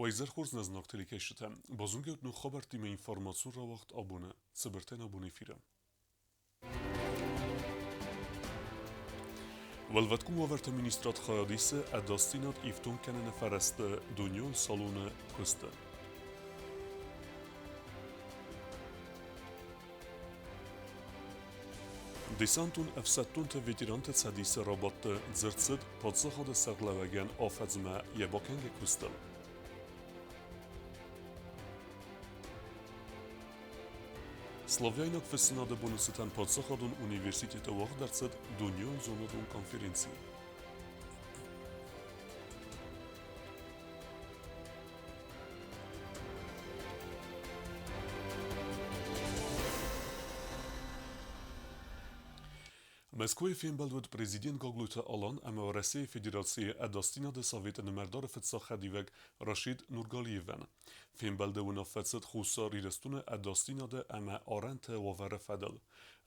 Уӕ хорз нӕ знаг телекӕсджытӕ! Базонгӕут ног хабӕрттимӕ информацион рауагъд абоны, цыбыртӕн абон эфиры. Уӕлвӕткон уавӕрты министрад хайад исы ӕдасдзинад ифтонг кӕныны фӕрӕзты дунеон салоны куысты. Десантон ӕфсӕддонты ветеранты цӕдисы рабадты дзырд цыд паддзахады сӕргълӕууӕгӕн афӕдзмӕ йӕ бакӕнгӕ куыстыл. Славяйнаг фыссынады боны цытӕн паддзахадон университеты уагъд ӕрцыд дунеон зонадон конференци. Мӕскуыйы фембӕлд уыд президент Гаглойты Алан ӕмӕ Уӕрӕсейы Федерацийы Ӕдасдзинады Советы нымӕрдары фыццаг хӕдивӕг Рашид Нургалиевӕн. Фембӕлды уынаффӕ цыд Хуссар Ирыстоны ӕдасдзинады ӕмӕ арӕнты уавӕры фӕдыл.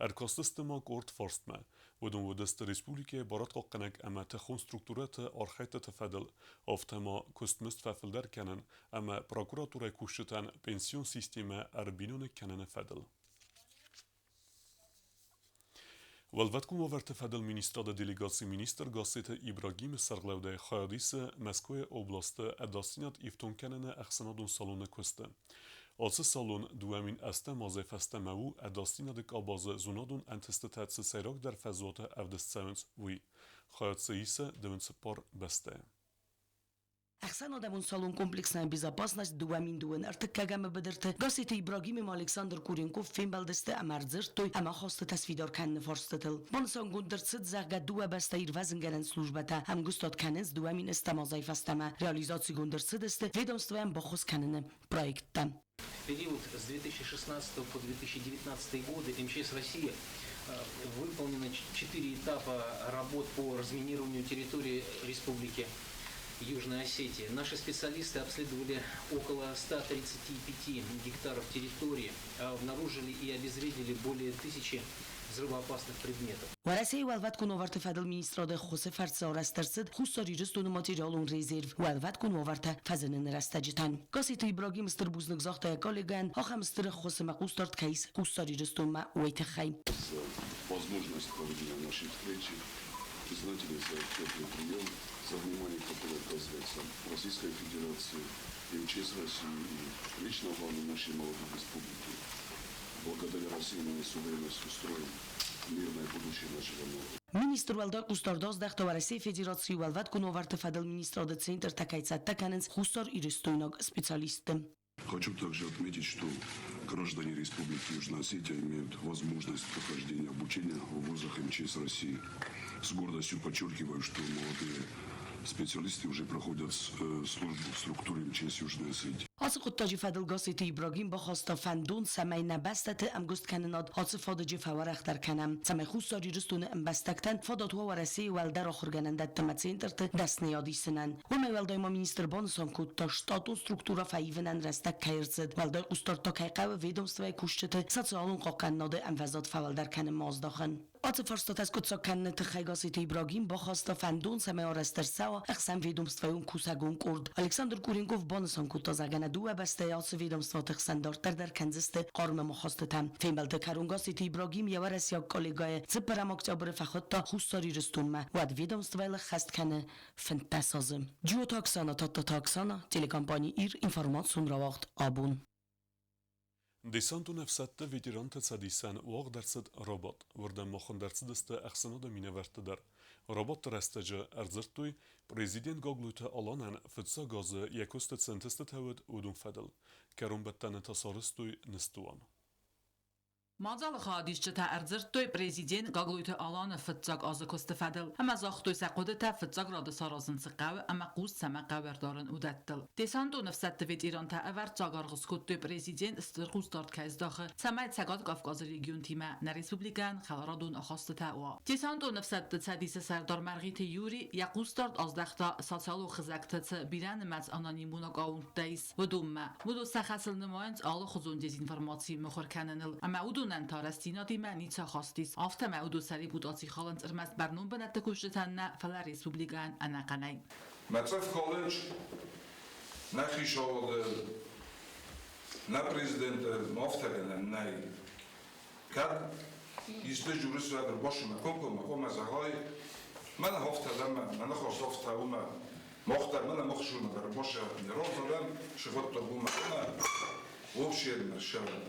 Ӕркастысты ма къорд фарстмӕ. Уыдон уыдысты республикӕйы барадхъахъхъӕнӕг ӕмӕ тыхон структурӕты архӕйдтыты фӕдыл, афтӕ ма куыстмызд фӕфылдӕр кӕнын ӕмӕ прокуратурӕйы кусджытӕн пенсион системӕ ӕрбиноныг кӕныны фӕдыл. Уӕлвӕткон уавӕрты фӕдыл министрады делегацийы министр Гассеты Ибрагимы сӕргълӕудӕй хайад исы Мӕскуыйы областы ӕдасдзинад ифтонг кӕныны ӕхсӕнадон салоны куысты. Ацы салон 2008 азӕй фӕстӕмӕ у ӕдасдзинады къабазы зонадон ӕнтыстытӕ цы сӕйрагдӕр фӕзуаты ӕвдыст цӕуынц, уый. Хайад дзы исы 24 бӕстӕйы. Ӕхсӕнадӕмон салон «Комплексная безопасность» 2002 ӕртыккӕгӕмы быдырты Гасситы Ибрагим ӕмӕ Александр Куренков фембӕлдысты ӕмӕ ӕрдзырдтой ӕмахастытӕ сфидар кӕныны фарстытыл. Банысангонд ӕрцыд, зӕгъгӕ, дыууӕ бӕстӕ ирвӕзынгӕнӕн службӕтӕ ӕмгуыстад кӕнынц 2008 азӕй фӕстӕмӕ. Реализацигонд ӕрцыдысты ведомствойӕн баххуыс кӕныны проекттӕ. В период с 2016 по 2019 годы МЧС России выполнено четыре этапа работ по разминированию территории Республики Южной Осетии. Наши специалисты обследовали около 135 гектаров территории, обнаружили и обезвредили более тысячи взрывоопасных предметов. Уӕрӕсейы уӕлвӕткон уавӕрты фӕдыл министрады ӕххуысы фӕрцы арӕзт ӕрцыд Хуссар Ирыстоны материалон резерв уӕлвӕткон уавӕртӕ фӕзыныны рӕстӕджытӕн. Гасситы Ибрагим стыр бузныг загъта йӕ коллегӕйӕн, ахӕм стыр ӕххуыс ӕмӕ хъусдард кӕй ис Хуссар Ирыстонмӕ, уый тыххӕй. Возможность проведения нашей встречи, признательны за теплый прием, за внимание, которое оказывается Российской Федерации, МЧС России и лично вам и нашей молодой республике. Благодаря России мы с уверенностью строим мирное будущее нашего народа. Министр уӕлдай хъусдард аздӕхта Уӕрӕсейы Федерацийы уӕлвӕткон уавӕрты фӕдыл министрады центртӕ кӕй цӕттӕ кӕнынц хуссар-ирыстойнаг специалистты. Хочу также отметить, что граждане Республики Южная Осетия имеют возможность прохождения обучения в вузах МЧС России. С гордостью подчеркиваю, что молодые специалисты уже проходят службу в структуре МЧС Южной Осетии. Ацы хъуыддаджы фӕдыл Гасситы Ибрагим бахаста фӕндон, цӕмӕй нӕ бӕстӕты ӕмгуысткӕнынад ацы фадыджы фӕуӕрӕхдӕр кӕнӕм, цӕмӕй Хуссар Ирыстоны ӕмбӕстӕгтӕн фадат уа Уӕрӕсейы уӕлдӕр ахуыргӕнӕндӕтты ӕмӕ центрты дӕсныйад исынӕн. Уымӕй уӕлдай ма министр банысан кодта, штатон структурӕ фӕивынӕн рӕстӕг кӕй ӕрцыд, уӕлдай хъусдард та кӕй хъӕуы ведомствӕйы кусджыты социалон хъахъхъӕнынады ӕмвӕзад фӕуӕлдӕр кӕнынмӕ аздахын. Ацы фарстатӕ скъуыддзаг кӕныны тыххӕй Гасситы Ибрагим бахаста фӕндон, цӕмӕй арӕзт ӕрцӕуа ӕхсӕнведомствӕйон кусӕгон къорд. Александр Куренков банысан кодта, зӕгъгӕ, нӕ дыууӕ бӕстӕйы ацы ведомствоты хсӕн дарддӕр дӕр кӕндзысты хъарм ӕмахастытӕ. Фембӕлды кӕрон Гасситы Ибрагим йӕ уӕрӕсейаг коллегӕйы цыппӕрӕм октябры фӕхуыдта Хуссар Ирыстонмӕ. Уӕд ведомствӕйыл ӕххӕст кӕны 15 азы. Джиоты Оксана, Тадтаты Оксана, телекомпани Ир, информацион рауагъд Абон. Десантон ӕфсӕдты ветеранты цӕдисӕн уагъд ӕрцыд робот. Уырдӕм ма хуынд ӕрцыдысты ӕхсӕнады минӕвӕртты дӕр. Роботты рӕстӕджы ӕрдзырдтой, президент Гаглойты Аланӕн фыццаг азы йӕ куысты цы ӕнтыстытӕ уыд, уыдон фӕдыл. Кӕронбӕттӕны та сарӕзтой ныстуан. Мадзалы хайадисджытӕ ӕрдзырдтой президент Гаглойты Аланы фыццаг азы куысты фӕдыл ӕмӕ загътой сӕ хъуыдытӕ фыццаг рады саразын цы хъӕуы ӕмӕ хъус цӕмӕ хъӕуы ӕрдарын, уыдӕттыл. Десантон ӕфсӕдты ветерантӕ ӕвӕрццаг аргъ скодтой президент стыр хъусдард кӕй здахы, цӕмӕй Цӕгат Кавказы регионтимӕ нӕ республикӕйӕн хӕларадон ахастытӕ уа. Десантон ӕфсӕдты цӕдисы сӕрдар Мӕргъиты Юри йӕ хъусдард аздӕхта социалон хызӕгты цы бирӕнымӕц анонимон аккаунттӕ ис, уыдонмӕ. Уыдон сӕ хӕсыл нымайынц алыхуызон дезинформаци мыхуыр кӕныныл, ӕмӕ уыдонӕн та рӕстдзинадимӕ ницы ахаст ис. Афтӕмӕй уыдон сӕ репутаци халынц ӕрмӕст бӕрнон бынӕтты кусджытӕн нӕ, фӕлӕ республикӕйӕн ӕнӕхъӕнӕй. Мӕ цӕф колледж. Нӕ хицауады, нӕ президенты афтӕ гӕнӕн нӕй. Кӕд исты журналист ӕрбасымӕ комкоммӕ хъуамӕ зӕгъай, мӕнӕ афтӕ дӕ мӕ, мӕ ныхас афтӕ у мӕ, мах дӕр мӕнӕ мах сылмӕ дӕр басӕрдын разарӕм, сывӕддӕр уымӕ ӕмӕ общее ссарӕм.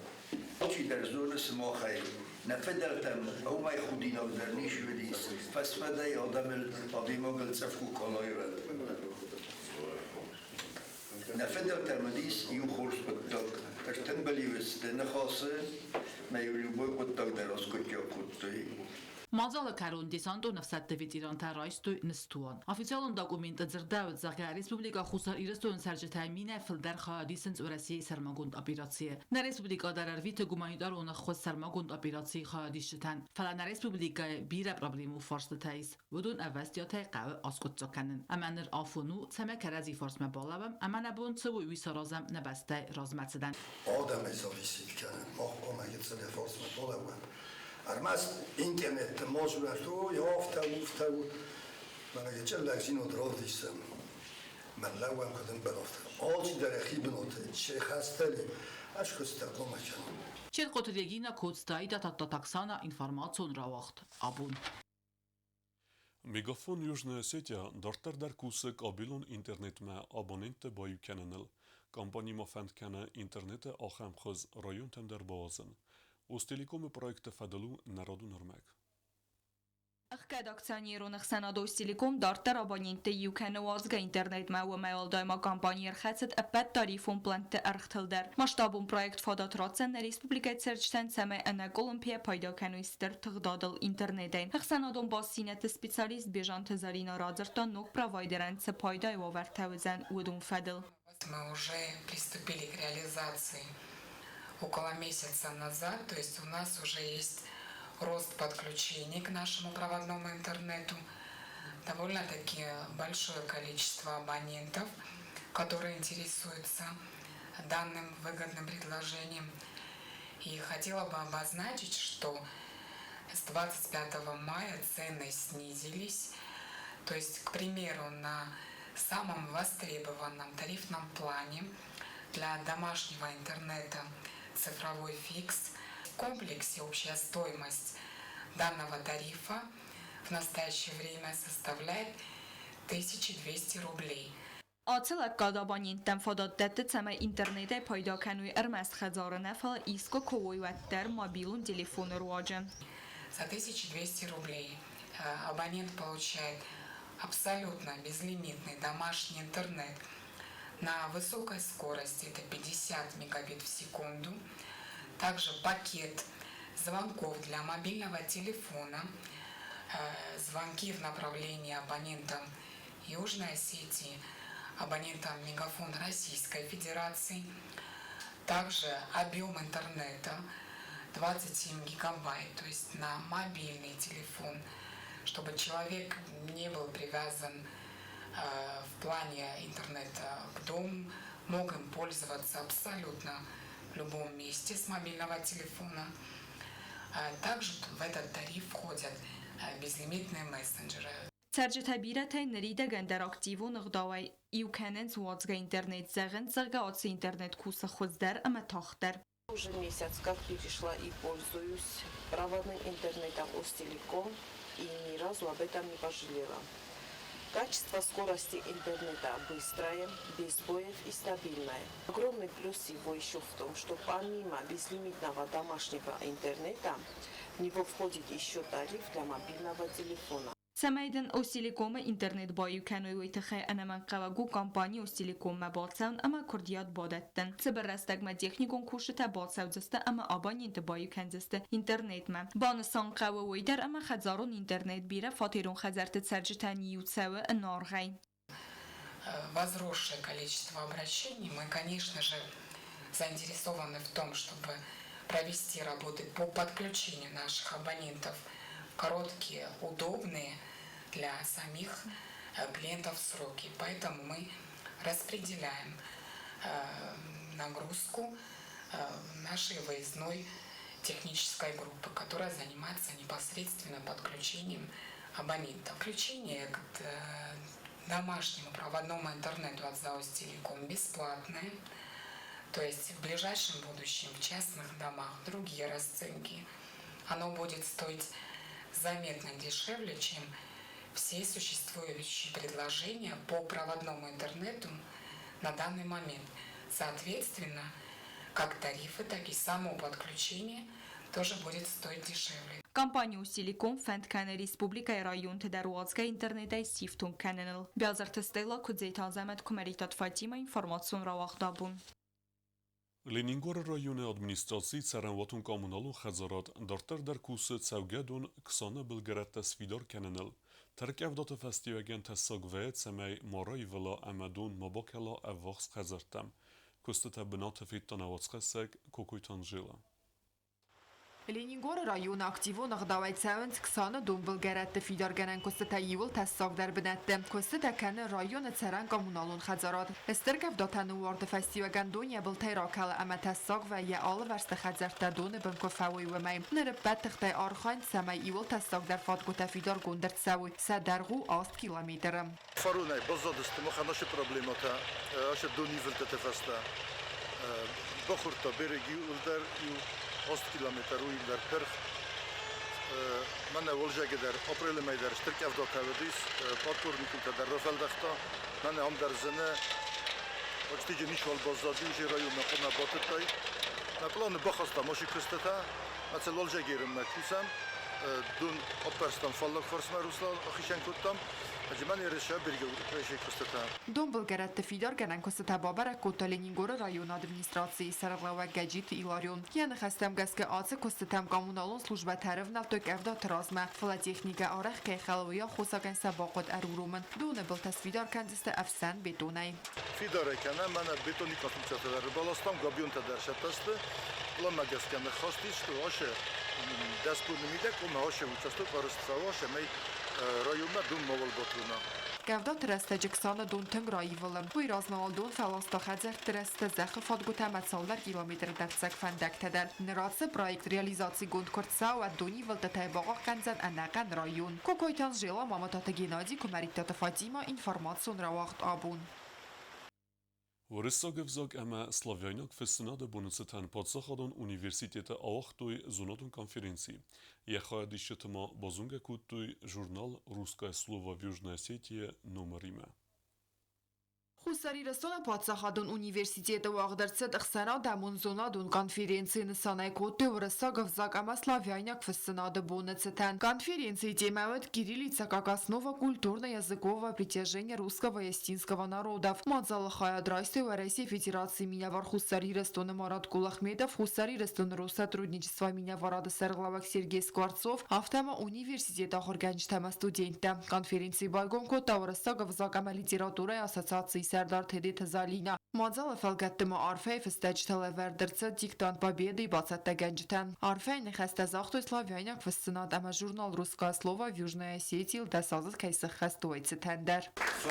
Алчидӕр зоны сымахӕй, нӕ фыдӕлтӕм уымӕй худинагдӕр низ уыдис, фӕсфӕдӕй адӕмыл адӕймагыл цӕф куы калай, уӕд. Нӕ фыдӕлтӕм уыдис иу хорз хъуыддаг, ӕртымбыл-иу сты Ныхасы, мӕ-иу любой хъуыддаг дӕр аскъуыддзаг кодтой. Мадзалы кӕрон десантон ӕфсӕдты ветерантӕ райстой ныстуан. Официалон документты дзырдӕуыд, зӕгъгӕ, Республикӕ Хуссар Ирыстоны цӕрджытӕй минӕй фылдӕр хайад исынц Уӕрӕсейы сӕрмагонд операцийы. Нӕ республикӕ дӕр ӕрвиты гуманитарон ӕххуыс сӕрмагонд операцийы хайадисджытӕн. Фӕлӕ нӕ республикӕйы бирӕ проблемон фарстытӕ ис. Уыдон ӕвӕстиатӕй хъӕуы аскъуыддзаг кӕнын. Ӕмӕ ныр афон у, цӕмӕй кӕрӕдзи фарсмӕ балӕууӕм ӕмӕ нӕ бон цы у, уый саразӕм нӕ бӕстӕйы размӕцыдӕн. Адӕмӕй зависит кӕны, мах хъуамӕ гыццылӕй фарсмӕ балӕууӕм. Ӕрмӕст интернетты ма дзурӕт, ой, афтӕ у, афтӕ у. Мӕнӕ чъыллӕгдзинад равдисӕм. Мӕн лӕууӕм куыд ӕмбӕлы, афтӕ. Алчидӕр йӕхи бынаты, се хӕстӕли, ӕз куыстӕ хъуамӕ кӕнон. Чертхъоты Регина Коцтайы Татта Таксана информацион рауагъд абон. Мегафон Южная Осетия дарддӕр дӕр кусы кабелон интернетмӕ абонентты баиу кӕныныл. Компани ма фӕнд кӕны интернеты ахӕм хуыз районтӕм дӕр бауадзын. Остелеком-ы проекты фӕдыл у народон ӕрмӕг. Ӕхгӕд акционерон ӕхсӕнад Остелеком дарддӕр абоненттӕй иу кӕны уадзгӕ интернетмӕ, уымӕй уӕлдай ма компани ӕрхӕцыд ӕппӕт тарифон плӕнтты ӕргътыл дӕр. Масштабон проект фадат ратдзӕн нӕ республикӕйы цӕрджытӕн, цӕмӕй ӕнӕкъуылымпыйӕ пайда кӕной стыр тыгъдадыл интернетӕй. Ӕхсӕнадон бастдзинӕдты специалист Бежанты Зарина радзырдта ног провайдерӕн цы пайдайы уавӕртӕ уыдзӕн, уыдон фӕдыл. Мы уже приступили к реализации около месяца назад, то есть у нас уже есть рост подключений к нашему проводному интернету, довольно-таки большое количество абонентов, которые интересуются данным выгодным предложением. И хотела бы обозначить, что с 25 мая цены снизились. То есть, к примеру, на самом востребованном тарифном плане для домашнего интернета цифровой фикс в комплексе общая стоимость данного тарифа в настоящее время составляет 1200 рублей. Ацы лӕггад абоненттӕн фадат дӕтты, цӕмӕй интернетӕй пайда кӕной ӕрмӕст хӕдзары нӕ, фӕлӕ искуы куы уой, уӕддӕр мобилон телефоны руаджы. За 1200 рублей абонент получает абсолютно безлимитный домашний интернет на высокой скорости, это 50 мегабит в секунду. Также пакет звонков для мобильного телефона, звонки в направлении абонентам Южной Осетии, абонентам Мегафон Российской Федерации. Также объем интернета 27 гигабайт, то есть на мобильный телефон, чтобы человек не был привязан в плане интернета к дому, мог им пользоваться абсолютно в любом месте с мобильного телефона. Также в этот тариф входят безлимитные мессенджеры. Цӕрджытӕ бирӕтӕй ныридӕгӕн дӕр активон ӕгъдауӕй иу кӕнынц уадзгӕ интернет, зӕгъынц, зӕгъгӕ, ацы интернет кусы хуыздӕр ӕмӕ тагъддӕр. Уже месяц как перешла и пользуюсь проводным интернетом Остелеком и ни разу об этом не пожалела. Качество скорости интернета быстрое, без сбоев и стабильное. Огромный плюс его еще в том, что помимо безлимитного домашнего интернета в него входит еще тариф для мобильного телефона. Цӕмӕй дын Остелеком-ы интернет баиу кӕной, уый тыххӕй ӕнӕмӕнгхъӕуӕг у компани Остелеком-мӕ бацӕуын ӕмӕ куырдиат бадӕттын. Цыбыр рӕстӕгмӕ техникон кусджытӕ бацӕудзысты ӕмӕ абоненты баиу кӕндзысты интернетмӕ. Банысан хъӕуы уый дӕр, ӕмӕ хӕдзарон интернет бирӕ фатерон хӕдзӕртты цӕрджытӕн иу цӕуы ӕнаргъӕй. Возросшее количество обращений, мы, конечно же, заинтересованы в том, чтобы провести работы по подключению наших абонентов в короткие, удобные для самих клиентов сроки. Поэтому мы распределяем нагрузку нашей выездной технической группы, которая занимается непосредственно подключением абонентов. Включение к домашнему проводному интернету от ЗАО «Остелеком» бесплатное. То есть в ближайшем будущем в частных домах другие расценки. Оно будет стоить заметно дешевле, чем все существующие предложения по проводному интернету на данный момент. Соответственно, как тарифы, так и само подключение тоже будет стоить дешевле. Компани Остелеком фӕнд кӕны республикӕйы районты дӕр уадзгӕ интернетӕй сифтонг кӕныныл. Биазырты Стелла, Куыдзеты Азӕмӕт, Куымӕридтаты Фатимӕ, информацион рауагъд Абон. Ленингоры районы администрацийы цӕрӕнуатон-коммуналон хӕдзарад дарддӕр дӕр кусы цӕугӕдон Ксаны былгӕрӕттӕ сфидар кӕныныл. Тӕрккъӕвдаты фӕстиуӕгӕн тӕссаг вӕййы, цӕмӕй ма раивыла ӕмӕ дон ма бакӕла ӕввахс хӕдзӕрттӕм. Куыстытӕ бынаты федта нӕ уацхӕссӕг Кокойты Анжела. Ленингоры районы активон ӕгъдауӕй цӕуынц Ксаны донбылгӕрӕтты фидаргӕнӕн куыстытӕ иууыл тӕссагдӕр бынӕтты. Куыстытӕ кӕны районы цӕрӕн-коммуналон хӕдзарад. Стыр къӕвдатӕ ныууарды фӕстиуӕгӕн дон йӕ былтӕй ракӕлы ӕмӕ тӕссаг вӕййы алывӕрсты хӕдзӕрттӕ доны бын куы фӕуой, уымӕй. Ныр ӕппӕт тыхтӕй архайынц, цӕмӕй иууыл тӕссагдӕр фадгуытӕ фидаргонд ӕрцӕуой. Сӕ дӕргъ у 8 километры. Фаронӕй баззадысты махӕн ацы проблемӕтӕ, ацы донивылдтыты фӕстӕ. Бахордта береги уылдӕр иу 8 километр уыйдӕр пырх. Мӕнӕ уӕлзӕги дӕр апрелы мӕй дӕр стыр къӕвдатӕ уыдис, подпорникутӕ дӕр рафӕлдӕхта. Мӕнӕ ам дӕр зыны, почти ничуал баззади, уже районмӕ хъуамӕ батыдтай. Нӕ пъланы бахастам ацы куыстытӕ, ацӕл уӕлзӕги ерынмӕ кусӕм. Дон аппӕрстам фаллаг фарсмӕ Руслан ахицӕн кодтам. Донбылгӕрӕтты фидаргӕнӕн куыстытӕ бабӕрӕг кодта Ленингоры районы администрацийы сӕргълӕууӕг Гӕджиты Иларион. Йӕ ныхӕстӕм гӕсгӕ ацы куыстытӕм коммуналон службӕтӕ ӕрӕвнӕлдтой къӕвдаты размӕ, фӕлӕ техникӕ арӕх кӕй хӕлы, уый аххосагӕн сӕ бахъуыд ӕруромын. Доны былтӕ сфидар кӕндзысты ӕфсӕн бетонӕй. Фидарӕй кӕнӕм, мӕнӕ бетоны конструкцитӕ дӕр ӕрбаластам, габионтӕ дӕр сӕттӕ сты. Пъланмӕ гӕсгӕ ныххаст ис, что ашы 10 боны мидӕг, ома ашы участок арӕзт цӕуы, цӕмӕй районмӕ дон мауал батона. Къӕвдаты рӕстӕджы Ксаны дон тынг раивылы. Уый размӕ уал дон фӕласта хӕдзӕртты рӕзты зӕххы фадгуытӕ ӕмӕ цалдӕр километры дӕрддзӕг фӕндӕгтӕ дӕр. Ныр ацы проект реализацигонд куы рцӕуа, уӕд донивылдтытӕй бахъахъхъӕндзӕн ӕнӕхъӕн район. Кокойты Анжела, Мамытаты Геннадий, Куымӕридтаты Фатимӕ, информацион рауагъд Абон. Уырыссаг ӕвзаг ӕмӕ славяйнаг фыссынады боны цытӕн паддзахадон университеты ауагътой зонадон конференци. Йӕ хайадисджыты ма базонгӕ кодтой журнал «Русское слово в Южной Осетии» номыримӕ. Хуссар Ирыстоны паддзахадон университеты уагъд ӕрцыд ӕхсӕнадӕмон зонадон конференци. Нысанӕй кодтой уырыссаг ӕвзаг ӕмӕ славяйнаг фыссынады боны цытӕн. Конференцийы темӕ уыд «Кириллица как основа культурно-языкового притяжения русского и осетинского народов». Мадзалы хайад райстой Уӕрӕсейы Федерацийы минӕвар Хуссар Ирыстоны Марат Кулахметов, Хуссар Ирыстоны Россотрудничество минӕварады сӕргълӕууӕг Сергей Скворцов, афтӕ ма университеты ахуыргӕнджытӕ ӕмӕ студенттӕ. Конференци байгом кодта уырыссаг ӕвзаг ӕмӕ литературӕйы ассоциацийы сӕрдар Тедеты Залина. Мадзалы фӕлгӕтты ма арфӕйы фыстӕджытӕ лӕвӕрд ӕрцыд диктант Победы бацӕттӕгӕнджытӕн. Арфӕйы ныхӕстӕ загътой славяйнаг фыссынад ӕмӕ журнал «Русское слово» в Южной Осетии 10 азы кӕй сыххӕст, уый цытӕн дӕр. С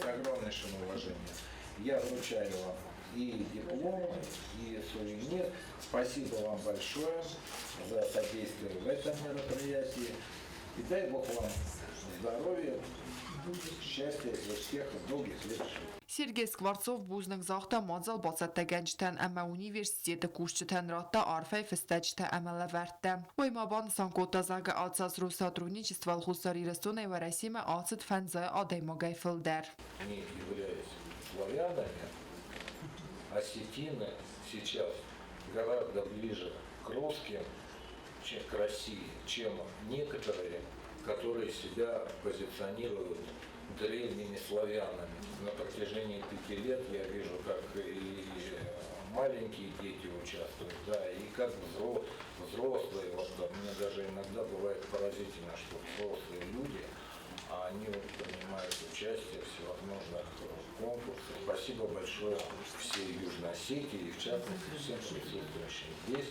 огромнейшим уважением я вручаю вам и диплом, и сувенир. Спасибо вам большое за содействие в этом мероприятии. И дай Бог вам здоровья, счастья, успехов, долгих лет. Сергей Скворцов бузныг загъта мадзал бацӕттӕгӕнджытӕн ӕмӕ университеты кусджытӕн, радта арфӕйы фыстӕджытӕ ӕмӕ лӕвӕрттӕ. Уый ма банысан кодта, зӕгъгӕ, ацы аз Россотрудничество Хуссар Ирыстонӕй Уӕрӕсемӕ ацыд 500 адӕймагӕй фылдӕр. Не являясь славянами, осетины сейчас гораздо ближе к русским, чем к России, чем некоторые, которые себя позиционируют древними славянами. На протяжении 5 лет я вижу, как и маленькие дети участвуют, да, и как взрослые. Вот, да, мне даже иногда бывает поразительно, что взрослые люди, а они вот принимают участие в всевозможных конкурсах. Спасибо большое всей Южной Осетии и в частности всем присутствующим здесь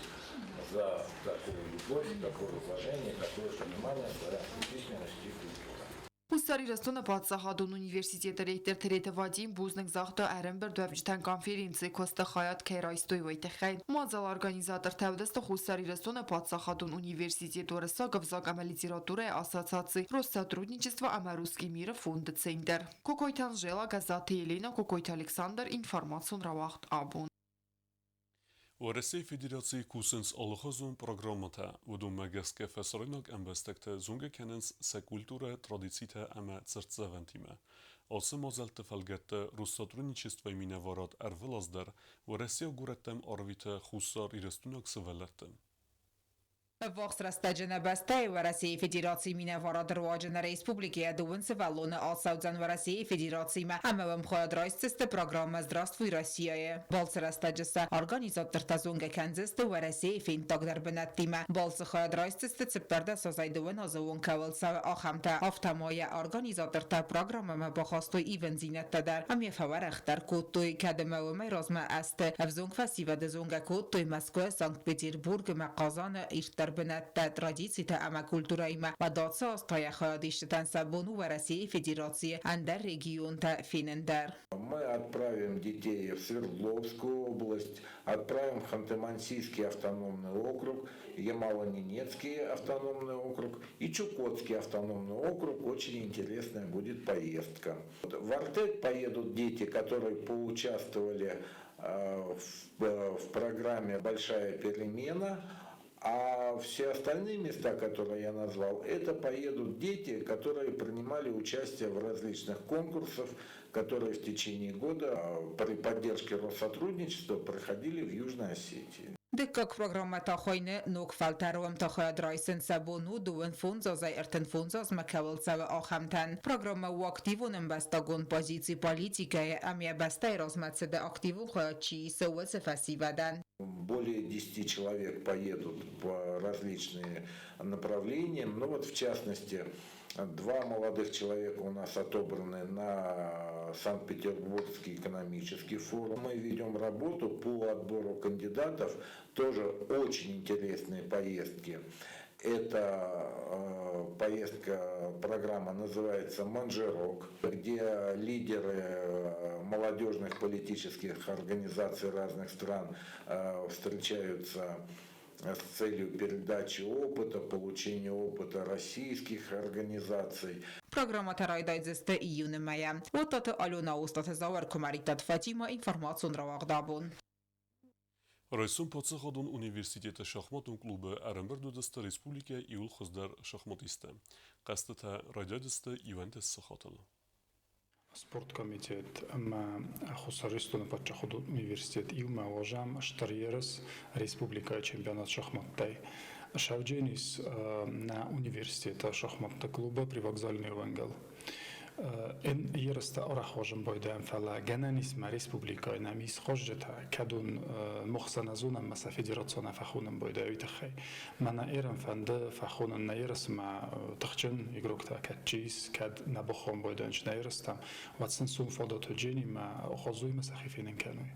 за такую любовь, такое уважение, такое понимание славянской письменности и культуры. Хуссар Хуссар Ирыстоны паддзахадон университеты ректор Тедеты Вадим бузныг загъта ӕрӕмбырдуӕвджытӕн конференцийы куысты хайад кӕй райстой, уый тыххӕй. Мадзалы организатортӕ уыдысты Хуссар Ирыстоны паддзахадон университет уырыссаг ӕвзаг ӕмӕ литературӕйы ассоциаци Россотрудничество ӕмӕ Русский мир-ы фонды центр. Кокойты Анжела, Гӕззаты Еленӕ, Кокойты Александр, информацион рауагъд абон. Уӕрӕсейы Федерацийы кусынц алыхуызон программӕтӕ. Уыдонмӕ гӕсгӕ фӕсарӕйнаг ӕмбӕстӕгтӕ зонгӕ кӕнынц сӕ культурӕ, традицитӕ ӕмӕ цыртдзӕвӕнтимӕ. Ацы мадзӕлтты фӕлгӕтты Россотрудничествойы минӕварад ӕрвылаз дӕр уӕрӕсейаг горӕттӕм арвиты хуссарирыстойнаг сывӕллӕтты. Ӕввахс рӕстӕджы нӕ бӕстӕйы Уӕрӕсейы Федерацийы минӕварады руаджы нӕ республикӕйӕ дыууын сывӕллоны ацӕудзӕн Уӕрӕсейы Федерацимӕ ӕмӕ уӕм хайад райсдзысты программӕ «Здравствуй, Россия-йы». Балцы рӕстӕджы сӕ организатортӕ зонгӕ кӕндзысты Уӕрӕсейы фенддагдӕр бынӕттимӕ. Балцы хайад райсдзысты цыппӕрдӕсазӕй дыууын азы онг кӕуыл цӕуы, ахӕмтӕ. Афтӕ ма йӕ организатортӕ программӕмӕ бахастой ивындзинӕдтӕ дӕр ӕмӕ йӕ фӕуӕрӕхдӕр кодтой, кӕд ӕмӕ уымӕй размӕ азты ӕвзонг фӕсивӕды зонгӕ кодтой Мӕскуы, Санкт-Петербург ӕмӕ Хъазаны ирддӕр бынӕттӕ, традицитӕ ӕмӕ культурӕимӕ, уӕд ацы аз та йӕ хайадисджытӕн сӕ бон у Уӕрӕсейы Федерацийы ӕндӕр регионтӕ фенын дӕр. Мы отправим детей в Свердловскую область, отправим в Ханты-Мансийский автономный округ, Ямало-Ненецкий автономный округ и Чукотский автономный округ. Очень интересная будет поездка. В Артек поедут дети, которые поучаствовали в программе «Большая перемена», а все остальные места, которые я назвал, это поедут дети, которые принимали участие в различных конкурсах, которые в течение года при поддержке Россотрудничества проходили в Южной Осетии. Дыккаг программӕ та хуыйны Ног фӕлтӕр уӕм та хайад райсын сӕ бон у дыууын фондз азӕй 35 азмӕ кӕуыл цӕуы, ахӕмтӕн. Программӕ у активон ӕмбӕстагон позици политикӕйы ӕмӕ бӕстӕйы размӕцыды активон хайад чи исы, уыцы фӕсивӕдӕн. Более 10 человек поедут по различные направлениям. Ну вот, в частности, два молодых человека у нас отобраны на Санкт-Петербургский экономический форум. Мы ведем работу по отбору кандидатов, тоже очень интересные поездки. Это поездка, программа называется «Манжерок», где лидеры молодежных политических организаций разных стран встречаются с целью передачи опыта, получения опыта российских организаций. Программӕтӕ райдайдзысты июны мӕйӕ. Уататы Алена, Остаты Зауыр, Куымӕридтаты Фатимӕ, информацион рауагъд абон. Райсом паддзахадон университеты шахматон клубы ӕрӕмбырд уыдысты республикӕйы иууыл хуыздӕр шахматисттӕ. Хъӕзтытӕ райдайдзысты 11 сахатыл. Спорткомитет ӕмӕ Хуссар Ирыстоны паддзахадон университет иумӕ уадзӕм стыр ерыс республикӕйы чемпионат шахматтӕй. Сӕвдженис нӕ университеты шахматты клубы привокзальный уӕнгыл. Эн ерыстӕ арӕх уадзын байдайӕм, фӕлӕ гӕнӕн ис мӕ республикӕйы нӕм ис хъазджытӕ, кӕдон мах сӕ нӕ зонӕм ӕмӕ сӕ федерацион фӕхонын байдайы уый тыххӕй. Мӕнӕ эрӕн фӕнды фӕхонын нӕ ерысмӕ тыхджын игроктӕ кӕд чи ис, кӕд нӕ баххон байдайын нӕ ерыстӕм, уӕд сын сум фадат уыдженимӕ хъазуимӕ сӕхи фенын кӕной.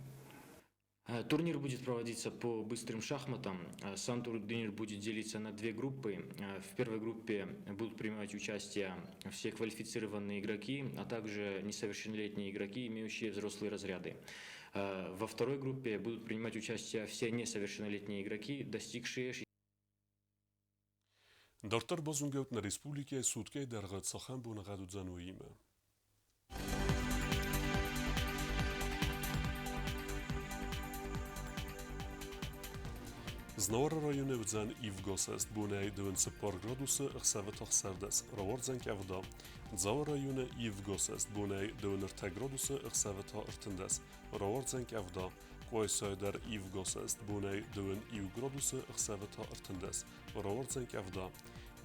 Турнир будет проводиться по быстрым шахматам. Сам турнир будет делиться на две группы. В первой группе будут принимать участие все квалифицированные игроки, а также несовершеннолетние игроки, имеющие взрослые разряды. Во второй группе будут принимать участие все несовершеннолетние игроки, достигшие Дарддӕр базонгӕут нӕ республикӕйы суткӕйы дӕргъы цахӕм боныгъӕд уыдзӕн, уыимӕ. Знауыры районы уыдзӕн ивгӕсӕст бонӕй 24 градусы, ӕхсӕвы та 16, рауардзӕн къӕвда. Дзауы районы ивгӕсӕст бонӕй 23 градусы, ӕхсӕвы та 13, рауардзӕн къӕвда. Къуайсайы дӕр ивгӕсӕст бонӕй 21 градусы, ӕхсӕвы та 13, рауардзӕн къӕвда.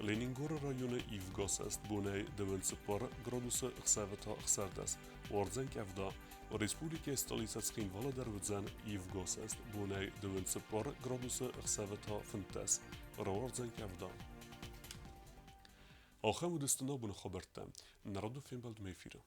Ленингоры районы ивгӕсӕст бонӕй 24 градусы, ӕхсӕвы та 16, уардзӕн къӕвда. Республикӕйы столицӕ Цхинвалы дӕр уыдзӕн ивгӕсӕст бонӕй 24 градусы, ӕхсӕвы та 15, рауардзӕн къӕвда. Ахӕм уыдысты нӕ абоны хабӕрттӕ. Нӕ радон фембӕлдмӕ эфиры.